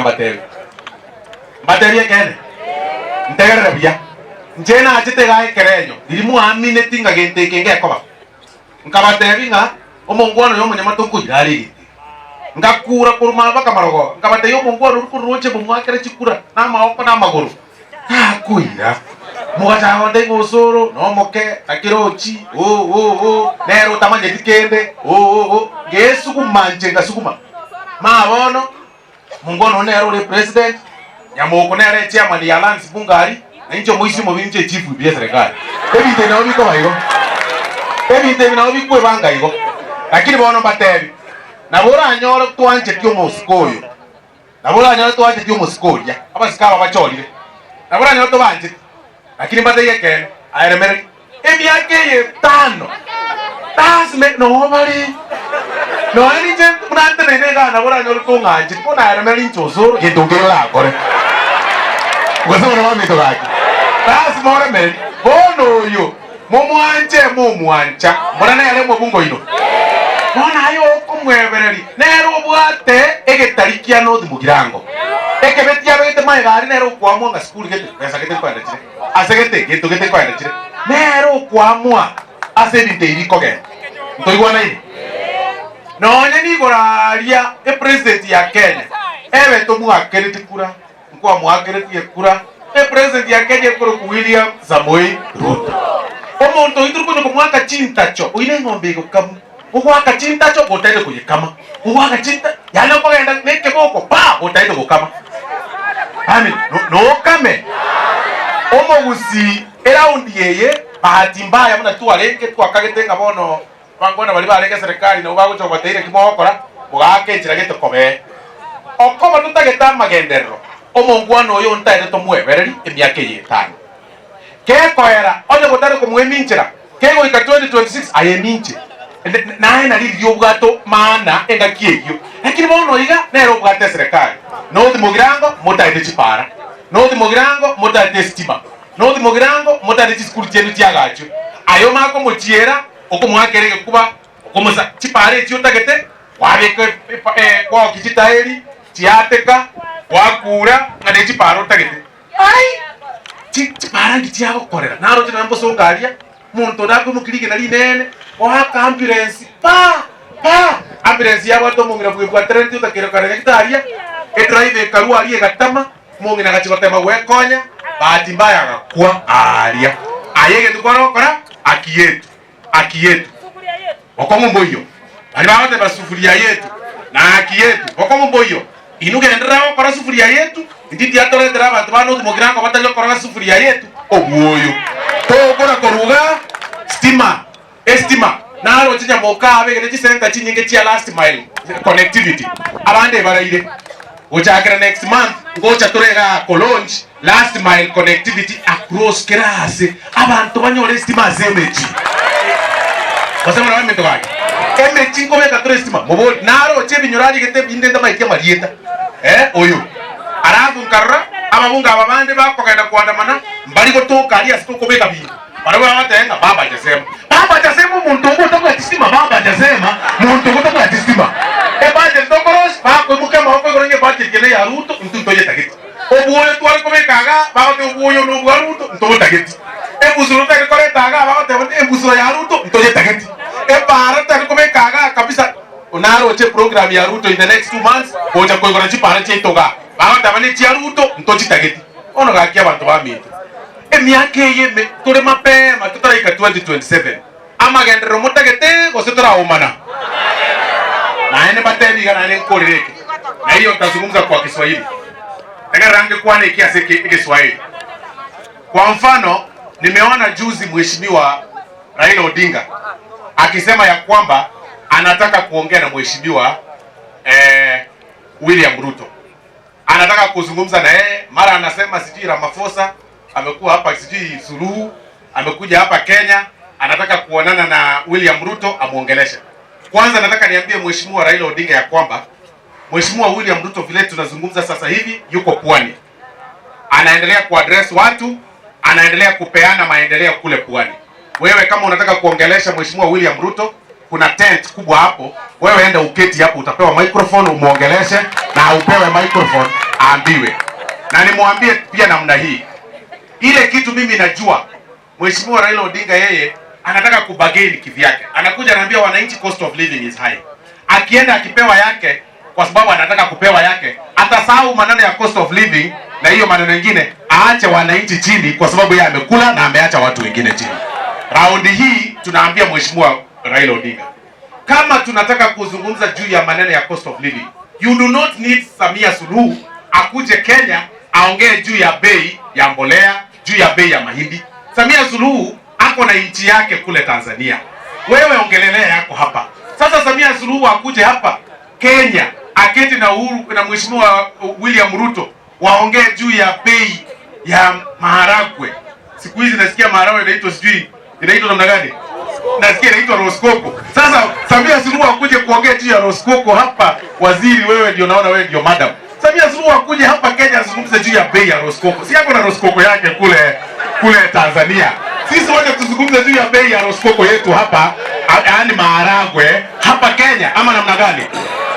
mbatebi. Mbatebie ekeene? Ntegerere buya. Inche nachete igaa ekerenyo riria mwaamineti ng'a gento eke ngekoba. Nkabatebi ng'a omongwana oyo omonyamato nkoira are egento eke. Ngakura korwa mabaka marogoba, nkabatebia omongwana oria korwa roche momwakere chikura na amaoko na amagoro. Takoira. Mogachaka gontebia ng'a osoro nomoke, takerochi, oo oo oo, nere otamanyeti kende, oo oo oo. Ngesuguma inche ngasuguma. Maa bono, Mongwana one nere ore president, Nyamoko nere echairman ya Lands Bunge aria, na inche omoisia omobe inche echief whip y'eserekari. Ebinto ebi nabo bikoba igo. Ebinto ebi nabo bikwebanga igo. Lakini bono mbatebi, nabo oranyore twancheti omosike oyo, nabo oranyore twancheti omosike oria, abasike aba bachorire, nabo oranyore tobancheti, lakini mbatebi ekeene, aye remereria, Emiaka eye etano lasima noo bare nonya ninche buna nteneine igaa nabo oranyore kong'ancheti bono aye remera inche osoro gento nkeri orakore gose bono baminto gaki lasima oremereri bono oyo momwanche momwancha mbora nere omobungo oino bono aye okomwebereria nere obwate egetari kia North Mugirango ekebe tiabegete magega aria nere okoamua ng'a sukuru gete besa gete nkoenda chire. Ase gete gento gete nkoenda chire, nere okoamua ase ebinto ebi bikogenda. Ntoigwanaine? Nonya nigoro aria epresident ya Kenya ebe tomwakereti kura, nkwamoakeretie kura epresident ya Kenya ekorokwa William Samoei Ruto. Omonto oyio tori konya komoaka chintacho, oyio neng'ombe egokamwa, ogoaka chintacho gotaete koyekama, ogoaka chinta yaani okogenda na ekeboko pa gotaete gokama. Yaani nokame omogusii eraundi eye bahati mbaya buna twarenge twakagete ng'a bono abangwana baria barenge eserekari nabo bagocha kobatebi naki mogokora mogaaka enchera gete kobee. Okoba totagete amagenderero omongwana oyo ontaete tomoebereri emiaka eye etano. Kekoera onye gotari komoeminchera kegoika 2026 aye eminche naye nari riria obwate maana engaki eyio. Lakini bono iga nere obwate eserekari. North Mugirango motaete chipara, North Mugirango motaete estima, North Mugirango motaete chisukuru chiaino chiagachwe. Aye omanye komochiera okomoakera egekuba okomosa chipara echi otagete kwabeka kwaokia chitaeri chiateka gwakura ng'a ne chipara otagete. Ai! Chipara ndichiagokorera, naroche nonye mbosongo aria, monto onde akoimokia rigena rinene, oaka ambulance pa! Pa! Ambulance yabwate omong'ina bwebwatereretie otakeire kogenda nyagetari aria, edriver ekarwa aria egatama, omong'ina agachia gotema gwekonya, bahati mbaya agakwa aaria. Aye egento kware gokora, haki yetu, haki yetu. Bokong'u mboiyo. Baria bagoteba sufuria yetu na haki yetu, bokong'u mboiyo. Inwe genderera gokora sufuria yetu, intwe tiatoretera abanto ba North Mugirango batari gokora sufuria yetu obwoyo. Tokora koruga stima, estima, naroche nyamoka abegete chisenta chinyinge chia last mile connectivity, abande ebaraire. Gochakera next month ngocha tore igaa ko launch last mile connectivity across kera aase abanto banyore estima ase emechie. Gose bono abaminto gaki, emechie nkobeka tore estima, mobori naroche ebinyoro arigete ebinde ntamaeti amarieta eh oyo. Alafu nkarora ababunge aba bande bakogenda koandamana mbari gotoka aria ase tokobeka binto. Barabwo bagateba ng'a Baba Jasema. Baba Jasema omonto ogo otabwati stima, Baba Jasema monto ogo otabwati stima. Ebudget tokorosia, bakoimokia amaboko igoro ng'a ebudget eye neya Ruto, intwe ntoyetageti. Obwoyo tware kobeka igaa, bagoteba obwoyo nobwa Ruto, ntobotageti. Embusuro totagete koreta igaa, bagoteba embusuro ya Ruto, ntoyetageti. Epaara totagete kobeka igaa kabisa, naroche eprogram ya Ruto in the next 2 months, gocha koigora chipaara chiaito igaa. Bagoteba nechia Ruto, ntochitageti. Bono gaki abanto baminto. Emiaka eye ime tore mapema totaraika 2027. Amagenderero motagete gose toraomana? Naende mbatebi iga naende nkorere eke, na hiyo ntazungumza kwa Kiswahili. Egerera ngekwane eki ase Egeswahili. Kwa mfano, nimeona juzi Mheshimiwa Raila Odinga akisema ya kwamba anataka kuongea na Mheshimiwa eh, William Ruto anataka kuzungumza na yeye, mara anasema sijui Ramaphosa amekuwa hapa, sijui Suluhu amekuja hapa Kenya, anataka kuonana na William Ruto amuongeleshe. Kwanza nataka niambie Mheshimiwa Raila Odinga ya kwamba Mheshimiwa William Ruto vile tunazungumza sasa hivi yuko pwani, anaendelea kuaddress watu, anaendelea kupeana maendeleo kule pwani. Wewe kama unataka kuongelesha Mheshimiwa William Ruto, Kuna tent kubwa hapo, wewe enda uketi hapo, utapewa microphone umuongeleshe, na upewe microphone aambiwe. Na nimwambie pia namna hii, ile kitu mimi najua Mheshimiwa Raila Odinga yeye anataka kubagain kivyake, anakuja anaambia wananchi cost of living is high. Akienda akipewa yake, kwa sababu anataka kupewa yake, atasahau maneno ya cost of living na hiyo maneno mengine, aache wananchi chini, kwa sababu yeye amekula na ameacha watu wengine chini. Raundi hii tunaambia Mheshimiwa Raila Odinga, kama tunataka kuzungumza juu ya maneno ya cost of living, you do not need Samia Suluhu akuje Kenya aongee juu ya bei ya mbolea, juu ya bei ya mahindi. Samia Suluhu ako na nchi yake kule Tanzania, wewe ongelelea yako hapa. Sasa Samia Suluhu akuje hapa Kenya aketi na Uhuru na Mheshimiwa William Ruto waongee juu ya bei ya maharagwe. Siku hizi nasikia maharagwe inaitwa sijui inaitwa namna gani? Nasikia inaitwa roskoko. Sasa Samia Suluhu akuje kuongea juu ya roskoko hapa, waziri wewe ndio naona wewe ndio madam. Samia Suluhu akuje hapa Kenya azungumze juu ya bei ya roskoko. Si yako na roskoko yake kule kule Tanzania. Sisi wote tuzungumze juu ya bei ya roskoko yetu hapa, yaani maharagwe hapa Kenya ama namna gani?